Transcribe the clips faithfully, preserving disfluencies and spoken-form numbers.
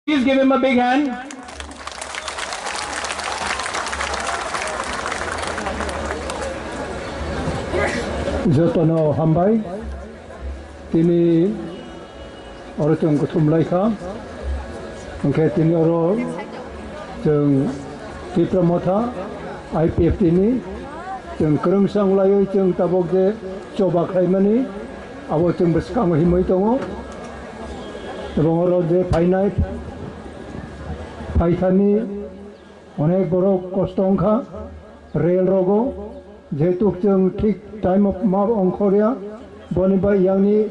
Please give him a big hand. Jotono hambai. Tini oro chwng kuthum lai kha. Hwnkhe tini oro chwng Tipra Motha I P F T ni chwng kwrwngsa wng laiwi chwng tabuk je choba khlaimani abo chwng bwskango himwi tongo. Ebong oro je phainai phaithani onek borok kosto wngkha rail rogo, jehetu chwng thik time o ma ongkhorya, boni bai yangni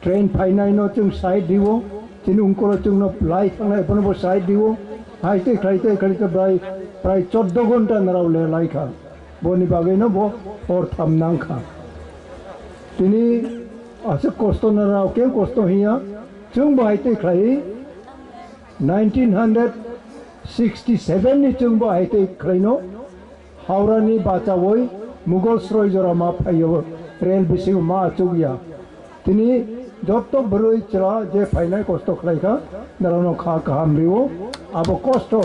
train phainaino chwng side rio, chini ungkoro chwngno lai thangnai bono bo side rio, hai tei khlai tei khlai tei bai prai choddo ghonta narao le lai kha, boni bagwino bo hor tham nang kha. Tini aswk kosto narao keu kosto hiya, chwng bo hai tei khlai nineteen hundred sixty seven ni chwngbo hai tei khlaino Howrani bachaui Mughal sroi jora ma phaio, rail bisingo ma achukya. Tini jotto bwrwi chwla je phainai kosto khlaikha, norokno kha kaham rio. Abo kosto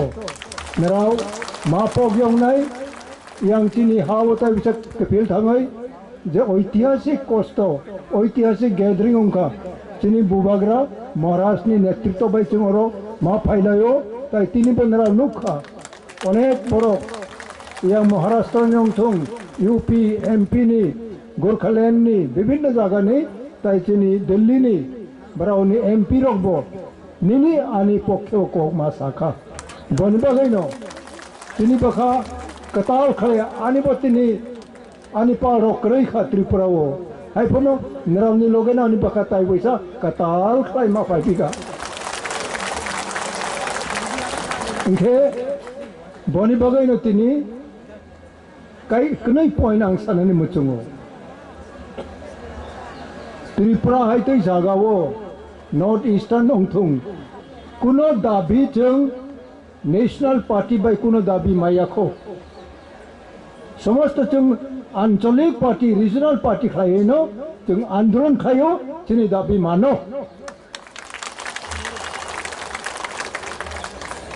norok ma pok yoknai, yang chini ha o tai bisa kefil thangwi, je oitihasik kosto, oitihasik gathering wngkha, chini bubagra Maharajni netritw bai chwng oro ma phailaio, tai tini bo nara nukha, onek borok yang Maharashtra ni wngthung, U P, M P ni, Gorkhaland ni, bibhinno jaga ni, tai chini Delhi ni, borokni M P rok bo nini ani pokhe o kok ma sakha. Boni bagwi no, tini bwkha kwtal khlai ani bo tini Ani pal rok kwrwi kha Tripura o. Hai phano nrao ni loge no ani bwkha tai waisa kwtal khlai ma phai phi kha. Hwnkhe boni bagwi no tini kai kwnwi point ang sanani muchungo. Tripura hai tei jaga o North Eastern wngthung kuno dabi chwng National Party bai kuno dabi maya kho. Somosto chwng ancholik party, regional party khlaiwi no chwng andolon khlaio, chini dabi mano.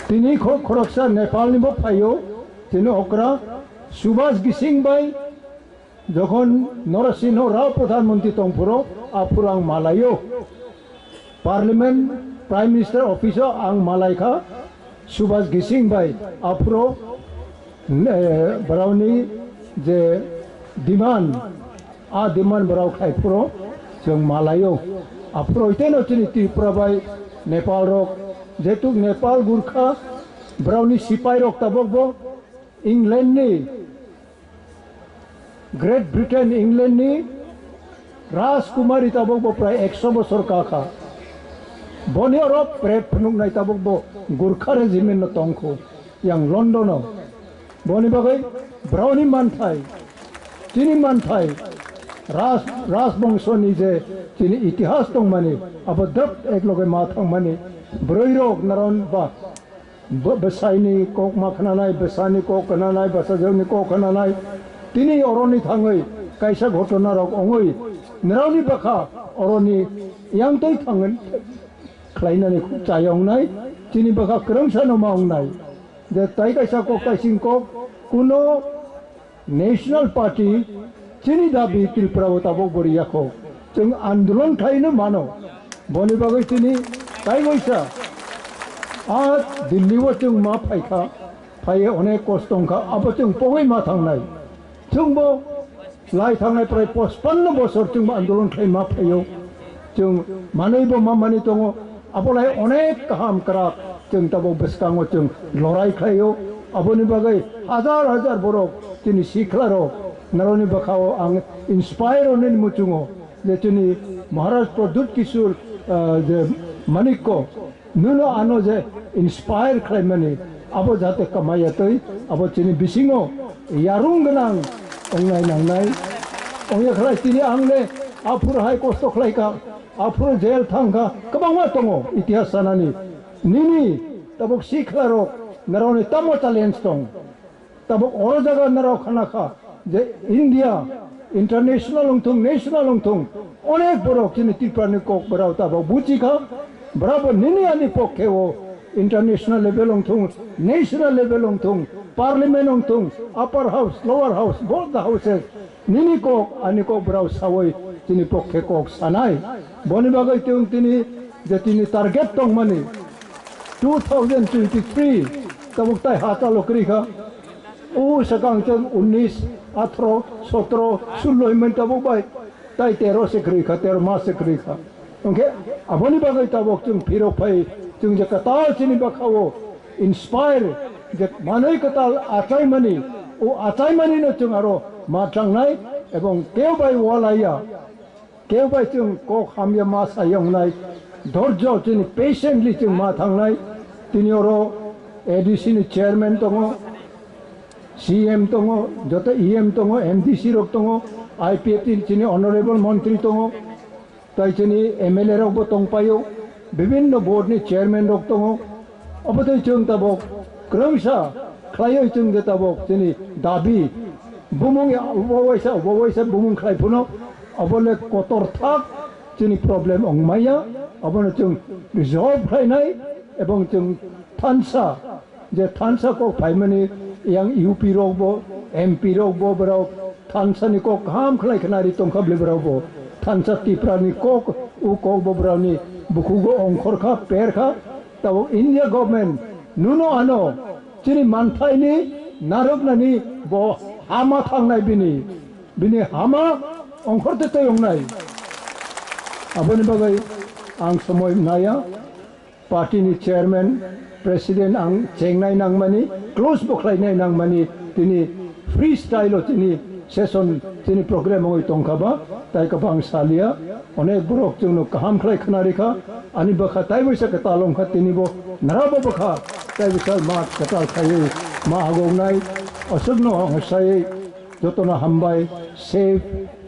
Tini kho-, khoroksa Nepal ni bo phaio, tini okra Subhas Gising bai Jokhon Norasinho Rao Pradhan Mantri tongphuru, aphuru ang malaio. Parliament, Prime Minister Office o ang malaikha, Subhas Gising bai aphuru, eh, borokni je demand, a demand borok khai phuru chwng malaio. Aphuru iteno chini Tripura bai Nepal rok, jehetu Nepal Gurkha borokni sipai rok tabok bo England ni Great Britain, England ni Rajkumari tabok bo prai ekso bosor ka kha. Boni oro pret phunuknai tabok bo Gurkha regiment no tong kho yang London o. Boni bagwi broni manthai, chini manthai, Raj, Rajbongso ni je chini itihas tongmani, abo drop ek loge ma thangmani, broi rok naron ba Bo-, bwsaini kok ma khnanai, bwsani kok khnanai, bwsajwkni kok khnanai. Tini oroni thangwi kaisa ghotona rok ongwi nrani bwkha oroni yangtwi thangwi khlainani chaya wngnai, chini bwkha kwrwngsa no ma wngnai. Je tai kaisa kok, tai sing kok, kuno National Party chini dabi Tripura o tabok bori yakho. Chwng andolon khaino mano. Boni bagwi chini tai waisa a Delhi o chwng ma phaikha, phaiye onek kosto wngkha, abo chwng pogwi ma thangnai. Chwngbo lai thangnai prai pachpanno bosor chwngbo andolon khlai ma phaio. Chwng manwi bo ma manwi tongo, abo lai onek kaham kwrak chwng tabok bwskango chwng lorai khlaio. Aboni bagwi hajar hajar borok chini sikhla rok naroni bwkhao ang inspire onini muchungo je chini Maharaj Pradyut Kishore, ah, je Manikko Nuno ano je inspire khlaimani, abo jate kamaya twi, abo chini bisingo yarung gwnang ongnai nangnai. Ongya khlai tini ang le aphuru hai kosto khlai kha, aphuru jail thang kha, kwbangma tongo itihas sanani. Nini tabuk sikla rok naroni tamo challenge tong? Tabuk oro jaga narok khana kha je India, international wngthung, national wngthung, onek borok chini Tripura ni kok borok tabuk buchi kha. Brabo nini ani pokkhe o international level ongthung, national level ongthung, parliament ongthung, upper house, lower house, both the houses, nini kok, ani kok brao sawi chini pokkhe kok sanai. Boni bagwi chwng tini je tini target tongmani two thousand twenty-three tabuk tai hachalo kwrwi kha. O swkang chwng unis, athro, sotro, sullo hinmani tabuk bai tai tero se kwrwi kha, tero mas se kwrwi kha. Hwnkhe aboni bagwi tabuk chwng phirok phai, chwng je kwtal chini bwkhao inspire, je manwi kwtal achaimani, o achaimanino chwng aro ma thangnai, ebong keu bai walaiya, keu bai chwng kok hamya ma sayongnai, dhorjo chini patiently chwng ma thangnai. Tini oro A D C ni chairman tongo, C M tongo, joto E M tongo, M D C rok tongo, I P F T chini honorable montri tongo, tai chini M L A rok bo tongpaio, bibinno board ni chairman rok tongo. Obo tei chwng tabok kwrwngsa khlaioi chwng je tabok chini dabi bumung ya obo waisa, obo waisa bumung khlai phuno, obo le kotor thak chini problem ongmaya, obono chwng resolve khlainai, ebong chwng thansa je thansa kok phaimani yang U P rok bo, M P rok bo, borok thansa ni kok kaham khlai khna ri tongkha bwle borok bo. Thansa Tipra ni kok, u kok bo borok ni bukhugo ongkhor kha, per kha. Tabuk India government nuno ano chini manthai ni narwknani bo hama thangnai bini, bini hama ongkhor te toyongnai. Aboni bagwi ang somoi naya. Party ni chairman, president ang chengnai nangmani, close bo khlainai nangmani, tini freestyle o tini session, tini program oi tongkha ba, tai kwbang salia, onek borok chwngno kaham khlai khna rikha, ani bwkha tai waisa kwtal wngkha, tini bo nara bo bwkha tai waisa ma kwtal khaiwi ma hagognai, aswkno ang sai. Jotono hambai, safe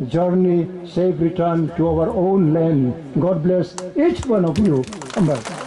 journey, safe return to our own land. God bless each one of you. Hambai.